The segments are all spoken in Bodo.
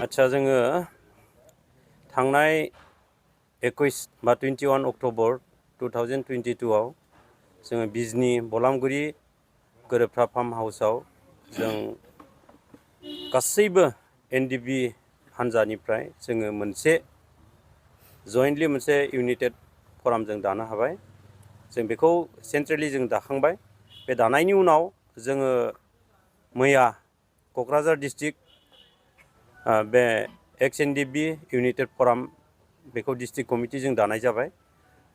आच्छा जोङो थांनाय 21 बा 21 अक्ट'बर 2022 आव जोङो बिजनी बलामगुरि गोरोबथा फार्म हाउसआव जों गासैबो NDFB हान्जानिफ्राय जोङो मोनसे जयेन्टलि मोनसे इउनाइटेड फराम जों दानो हाबाय। जों बेखौ सेन्ट्रेलि जों दाखांबाय। बे दानायनि उनाव जोङो मैया क'क्राझार डिस्ट्रिक्ट बे NDFB इउनाइटेड फराम बेखौ डिस्ट्रिक्ट कमिटि जों दानाय जाबाय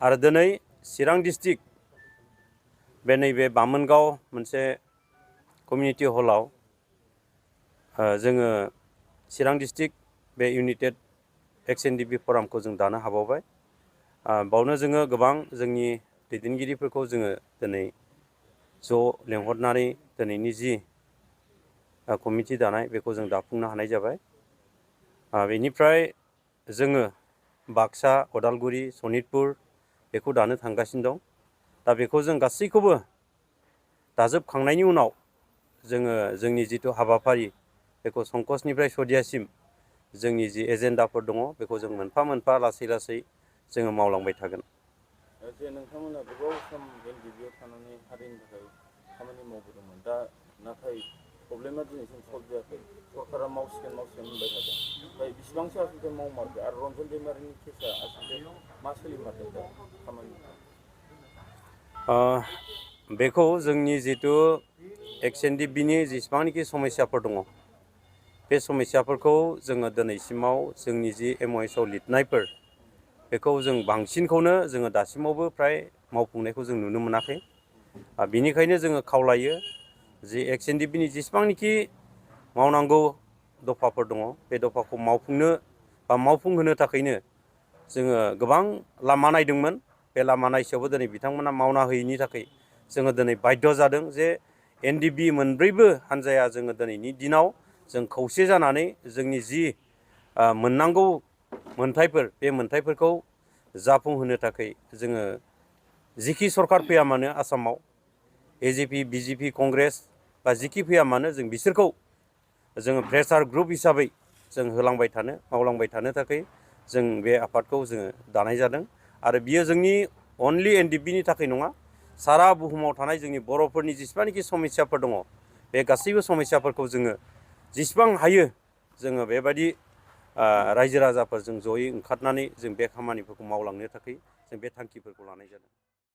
आरो दिनै चिरां डिस्ट्रिक्ट बे नैबे बामोनगाव मोनसे कमिउनिटि हलाव जोङो चिरां डिस्ट्रिक्ट बे इउनाइटेड NDFB फरामखौ जों दानो हाबावबाय। बावनो जोङो गोबां जोंनि दैदेनगिरिफोरखौ जोङो दिनै ज' लेंहरनानै दिनैनि जि कमिटि दानाय बेखौ जों दाफुंनो हानाय जाबाय। बेनिफ्राय जोङो बाक्सा, उदालगुरि, सनितपुर बेखौ दानो थांगासिनो दं। दा बेखौ जों गासैखौबो दाजोबखांनायनि उनाव जोङो जोंनि जिथु हाबाफारि बेखौ संकसनिफ्राय सदियासिम जोंनि जि एजेन्डाफोर दङ बेखौ जों मोनफा मोनफा लासै लासै जोङो मावलांबाय थागोन। जे नोंथांमोना गोबाव सम NDFBआव थानानै हारिनि थाखाय खामानि मावबोदोंमोन, दा नाथाय प्रब्लेमा दिनैसिम सल्भ जायाखै। सरकारा मावसिगोन होनबाय थादों। ओमफ्राय बेसिबांसो आसलथे मावमारखो आरो रन्जन दैमारिनि केसा आसलथे मा सोलिमारदों दा खामानिया? बेखौ जोंनि जिथु NDFBनि जेसेबांनाखि समस्याफोर दङ बे समस्याफोरखौ जोङो दिनैसिमाव जोंनि जि MOSआव लिरनायफोर बेखौ जों बांसिनखौनो जोङो दासिमावबो फ्राय मावफुंनायखौ जों नुनो मोनाखै। बिनिखायनो जोङो खावलायो जि NDFBनि जेसेबांनाखि मावनांगौ दफाफोर दङ बे दफाखौ मावफुंहोनो थाखायनो जोङो गोबां लामा नायदोंमोन। बे लामा नायसेयावबो दिनै बिथांमोना मावना होयैनि थाखाय जोङो दिनै बाध्य जादों जे NDFB मोनब्रैबो हान्जाया जोङो दिनैनि दिनाव जों खौसे जानानै जोंनि जि मोननांगौ मोनथायफोर बे मोनथायफोरखौ जाफुंहोनो थाखाय जोङो जिखि सरकार फैया मानो आसामाव AJP, BJP, कंग्रेस बा जिखि फैया मानो जों बिसोरखौ जोङो प्रेसार ग्रुप हिसाबै जों मावलांबाय थानो थाखाय जों बे आफादखौ जोङो दानाय जादों। आरो बियो जोंनि अनलि NDFBनि थाखाय नङा, सारा बुहुमाव थानाय जोंनि बर'फोरनि जेसेबांनाखि समस्याफोर दङ बे गासैबो समस्याफोरखौ जोङो जेसेबां हायो जोङो बेबायदि रायजो राजाफोरजों जयै ओंखारनानै जों बे खामानिफोरखौ मावलांनो थाखाय जों बे थांखिफोरखौ लानाय जादों।